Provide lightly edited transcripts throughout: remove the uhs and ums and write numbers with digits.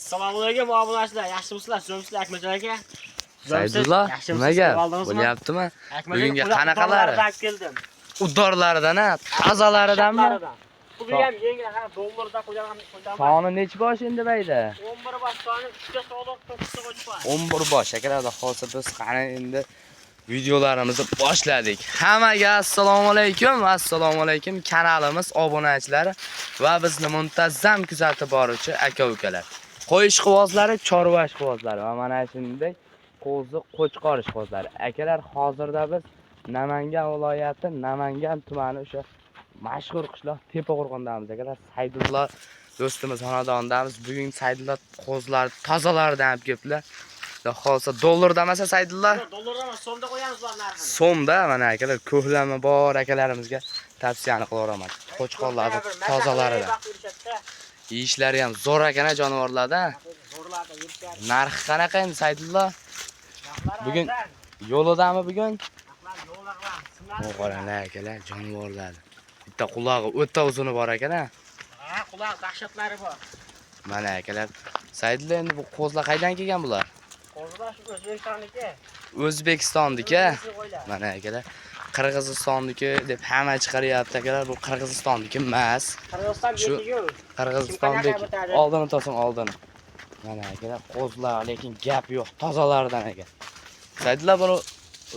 Assalomu alaykum obunachilar, yaxshimisizlar, zo'rmisizlar, Akmaljon aka? Saydulla, nima gap? Bo'lyaptimi? Bugungi qanaqalari? Keldim. Udorlaridan ha, tozalaridanmi? Bugun ham yengil ha, dollarda qo'ygan ham qo'ygan. Soni nechi bosh endi bayda? 11 bosh soni 3 ta soliq, 9 ta qo'yib. 11 bosh. Akalar, xudo xohlasa biz qani endi videolarimizni boshladik. Hammaga assalomu alaykum, assalomu alaykum kanalimiz obunachilari va bizni muntazam kuzatib boruvchi aka-ukalar. Qo'y ishqibozlari, chorva ishqibozlari va mana shunday qo'zi qo'chqor ishqibozlari. Akalar, hozirda biz Namangan viloyati, Namangan tumani o'sha mashhur qishloq Tepaqo'rg'ondamiz akalar. Saydulla do'stimiz xonadonidamiz. Bugun Saydulla qo'zilar tozalaridan olib kelibdilar. Xudo xohlasa dollarda emas, Saydulla. Dollarda emas, so'mda qo'yamiz bular narxini. So'mda mana akalar ko'hlami bor akalarimizga tavsiyani qilaveraman. Qo'chqorlarni tozalaridan. Yeyishlari ham zo'r ekan jonivorlarda. Zo'rlarda yeyishadi. Narxi qanaqa endi Saydulla? Narxlari Bugun- arzon. Yo'lidami bugun? Narxlar yo'lda qilamiz. O qaranglar akalar, jonivorlar. Bitta qulog'i o'ta uzuni bor ekan a. Ha, quloq dahshatlari bor. Mana akalar, Saydulla endi bu qo'zlar qaydan kelgan bular? Qo'zilar shu O'zbekistonniki. O'zbekistonniki. O'zbekiston qo'ylar. Mana akalar, Qirg'izistonniki deb hamma chiqaryapti akalar, bu Qirg'izistonniki emas. Qirg'iziston Shu- bekligi. Qirg'izistondek Kim qanaqa bitadi? oldini to'sing oldini. Mana akalar, qo'zlar lekin gap yo'q, tozalaridan ekan. Saydulla buni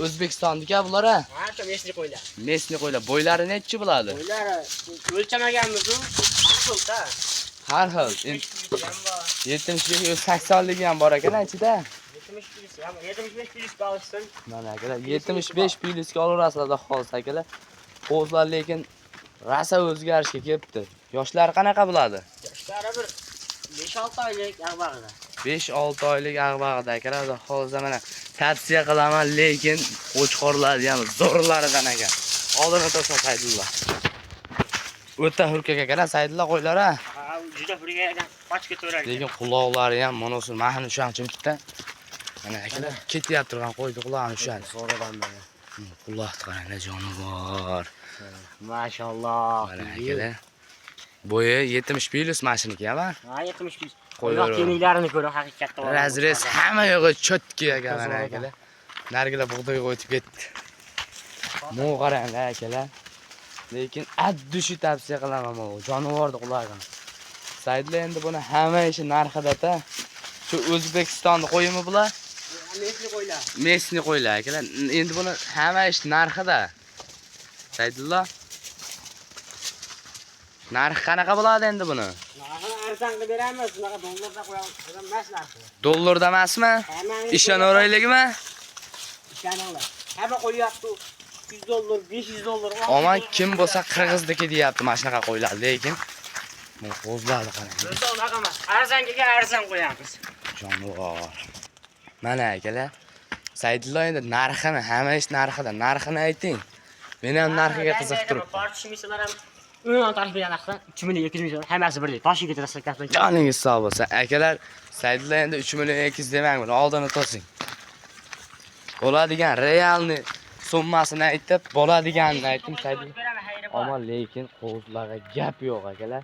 O'zbekistonniki bular a? Ha, shu mesni qo'ylar. Mesni qo'ylar. Bo'ylari nechi bo'ladi? Qo'ylar o'lchamaganmiz u. Har xil-da. Har xil. Endi 70 ham bor. 75 yo 80 ligi ham bor ekan ichida. 70 plyus ham, 75 plyus olishsin. Mana akalar 75 plyusga olaverasizlar xudo xohlasa akalar. Qo'zlar lekin rosa o'zgarishga kelibdi. Yoshlari qanaqa bo'ladi? Yoshlari bir 5-6 oylik ag'bag'ida. 5-6 oylik ag'bag'ida akalar xudo xohlasa mana tavsiya qilaman, lekin qo'chqorlarni ham zo'rlaridan ekan. Oldini to'sma Saydulla. O'ta hurkak ekan Saydulla qo'ylar ha. Ha, juda hurkak ekan, qochib ketaverar ekan. Lekin quloqlari ham mana mahni ushanchi bitta. Mana akalar ketyapti turgan qo'ydi qulog'ini ushadi. Zo'rdan mana. Quloqni qaranglar jonivor. Mashalloh. Mana akalar. Bo'yi 70 plyus mashiniki ham. Ha, 70 plyus. Qo'ylar. Qo'ylar kemiklarini ko'ring haqiqatda. Razrez hamma yo'g'i cho'tki ekan mana Zo'rdan. akalar. Nargilar bug'doyga o'tib ketdi. Mo qaranglar akalar. Lekin addushi tavsiya qilaman bu jonivorni qulog'ini. Saydulla endi buni hamma ishi narxida-da. Shu O'zbekistonni qo'yimi bular? Mesni qo'ylar. Mesni qo'ylar akalar. Endi buni hamma ish narxida. Saydulla. Narxi qanaqa bo'ladi endi buni? Narxini arzon qilib beramiz, bunaqa dollarda qo'yamiz, emas narxi. Dollarda emasmi? Hammani Ishonaveraylikmi? Ishoninglar. Hamma qo'yyapti. 100 dollar, 500 dollar. Omon kim bo'lsa qirg'izniki deyapti mana shunaqa qo'ylar, lekin bu qo'zlarni qarang. Bizda unaqa emas. Arzonga arzon qo'yamiz. Jonivor. Mana akalar, Saydulla endi narxini, hamma ish narxida, narxini ayting. Men ham narxiga qiziq turibman. Bor tushmaysalar ham umuman tarif bergan narxdan 3 million 200 ming so'm hammasi birdek. Toshkentga ketasizlar bilan. Joningiz sog' bo'lsin. Akalar, Saydulla endi 3 million 200 demang, buni oldini to'sing. Bo'ladigan realni summasini aytib, bo'ladiganini ayting Saydulla. Ammo lekin qo'zlarga gap yo'q akalar.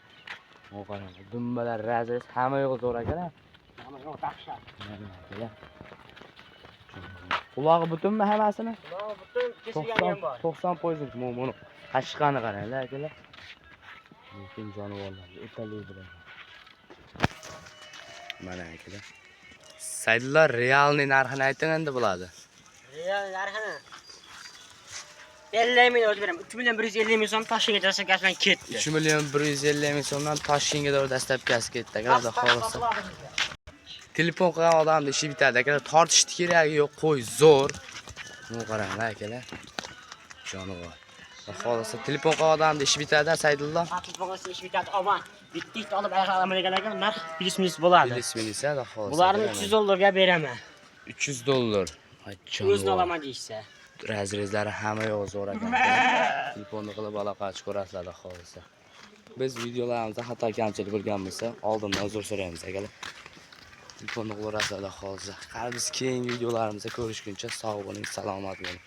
O qarang, dumbalar razrez hamma yo'q zo'r akalar. Hamma yo'q dahshat. Mana akalar. Qulog'i butunmi hammasini? Qulog'i butun kesilgani ham bor. 90 90% mu buni qashqani qaranglar akalar. Lekin jonivorlar o'tali bilan. Mana akalar. Saydulla realniy narxini ayting endi bo'ladi. Real narxini 50 ming o'zi beraman. 3 million 150 ming so'm Toshkentga dastlabkasi bilan ketdi. 3 million 150 ming so'mdan Toshkentga to'g'ri dastlabkasi ketdi akalar. Xudo xohlasa. Telefon qilgan odamni ishi bitadi akalar. Tortishni keragi yo'q, qo'y zo'r. Buni qaranglar akalar. Jonivor. Xudo xohlasa telefon qilgan odamni ishi bitadi Saydulla. Telefon qilsa ish bitadi. Omon. Bitta ikkita olib aloqa olaman deganlarga narx plyus minus bo'ladi. Bilis milisa xudo xohlasa. Bularni 300 dollarga beraman. 300 dollar. Ay, O'zini jonivor. olaman deyishsa. Razrezlari hamma yo'q zo'r ekan. Telefonni qilib aloqa ochib ko'rasizlar xudo xohlasa. Biz videolarimizda xato kamchilik bo'lgan bo'lsa, oldindan uzr so'raymiz akalar. Telefonni qilaverasizlar xudo xohlasa. Qani biz keyingi videolarimizda ko'rishguncha sog' bo'ling, salomat bo'ling.